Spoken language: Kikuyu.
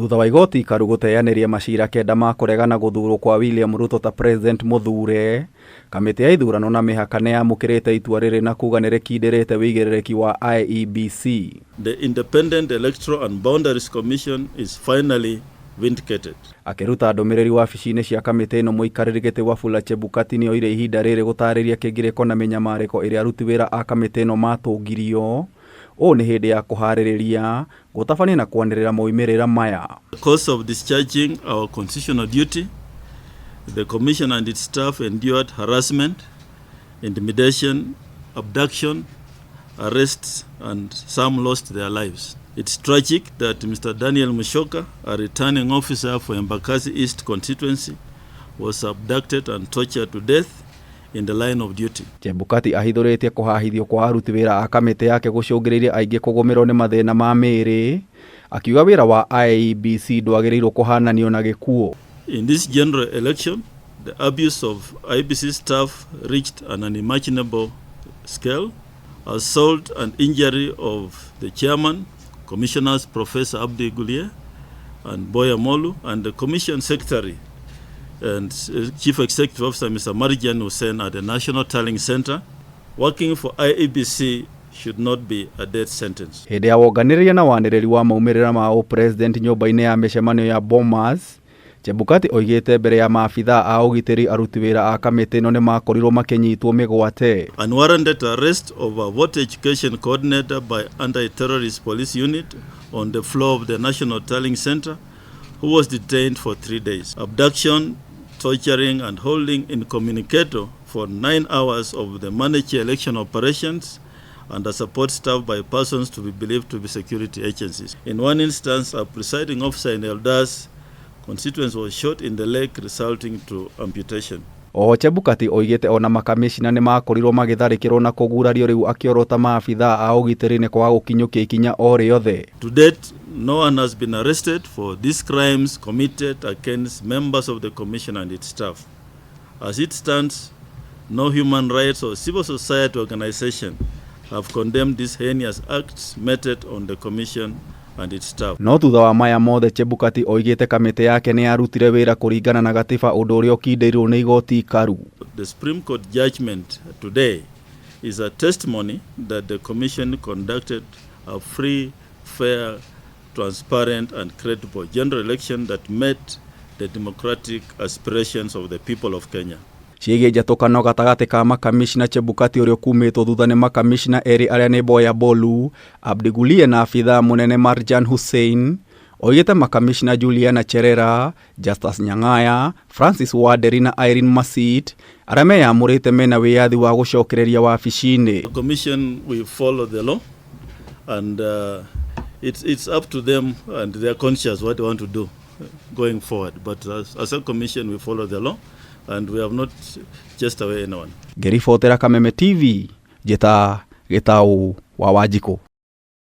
Thutha wa igoti ikaru gũteanĩria macira 9 ma kũregana gũthurwo kwa William Ruto ta president mũthure, kamĩtĩ ya ithurano na mĩhaka nĩ yamũkĩrĩte itua rĩrĩ na kuga nĩ rĩkindĩrĩte wĩigĩrĩrĩki wa IEBC. The Independent Electoral and Boundaries Commission is finally vindicated. Akĩruta ndũmĩrĩri wabici-inĩ cia kamĩtĩ ĩno, mũikarĩri gĩtĩ Wafula Chebukati nĩ oire ihinda rĩrĩ gũtarĩria kĩngirĩko na mĩnyamarĩko ĩrĩa aruti wĩra a kamĩtĩ ĩno matũngirio. Ũũ nĩ hĩndĩ ya kũharĩrĩria, gũtabania na kwanĩrĩra moimĩrĩra maya. The course of discharging our constitutional duty, the commission and its staff endured harassment, intimidation, abduction, arrests, and some lost their lives. It's tragic that Mr. Daniel Musyoka, a returning officer for Embakasi East constituency, was abducted and tortured to death in the line of duty. Chebukati ahithũrĩtie kũhahithio kwa aruti wĩra a kamĩtĩ yake gũcũngĩrĩirie aingĩ kũgũmĩrwo nĩ mathĩna ma mĩĩrĩ, akiuga wĩra wa IEBC ndwagĩrĩirwo kũhananio na gĩkuũ. In this general election, the abuse of IEBC staff reached an unimaginable scale. Assault and injury of the chairman, Commissioners Professor Abdi Guliye and Boya Molu, and the Commission Secretary and Chief Executive Officer Mr. Marjan Hussein at the National Tallying Center. Working for IEBC should not be a death sentence. Hĩndĩ ya wonganĩrĩria na wanĩrĩri wa maumĩrĩra ma ũpresident nyũmba-inĩ ya mĩcemanio ya Bomas, Chebukati oigĩte mbere ya maabithaa a ũgitĩri aruti wĩra a kamĩtĩ ĩno nĩ makorirwo makĩnyitwo mĩgwate. Unwarranted arrest of a voter education coordinator by anti-terrorist police unit on the floor of the National Tallying Center, who was detained for 3 days. Abduction, torturing, and holding incommunicado for 9 hours of the manager election operations and a support staff by persons to be believed to be security agencies. In one instance, a presiding officer in Eldas constituency was shot in the leg, resulting to amputation. Oho Chebukati oigĩte ona makamĩcina nĩ makorirwo magĩtharĩkĩrwo na kũgurario, rĩu akĩorota maabithaa a ũgitĩri nĩ kwaga gũkinyũkia ikinya o rĩothe. To date, no one has been arrested for these crimes committed against members of the Commission and its staff. As it stands, no human rights or civil society organization have condemned these heinous acts meted on the Commission and its staff. No thutha wa maya mothe, Chebukati oigĩte kamĩtĩ yake nĩ yarutire wĩra kũringana na gatiba, ũndũ ũrĩa ũkindĩirwo nĩ igoti ikaru. The Supreme Court judgment today is a testimony that the Commission conducted a free, fair, transparent, and credible general election that met the democratic aspirations of the people of Kenya. Ciĩgiĩ njatũkano gatagatĩ ka makamishna, Chebukati ũrĩa ũkumĩtwo thutha nĩ makamishna erĩ arĩa nĩ Boya Bolu, Abdi Gulie na abithaa mũnene Marjan Hussein, oigĩte makamishna Juliana Cherera, Justus Nyang'aya, Francis Wanderi na Irene Masit arĩa meyamũrĩte mena wĩyathi wa gũcokereria wabici-inĩ. The Commission will follow the law, and it's up to them and their conscience what they want to do going forward. But as a Commission, we follow the law, and we have not chased away anyone. Ngĩribotera Kameme TV, njĩta Gĩtaũ wa Wanjikũ.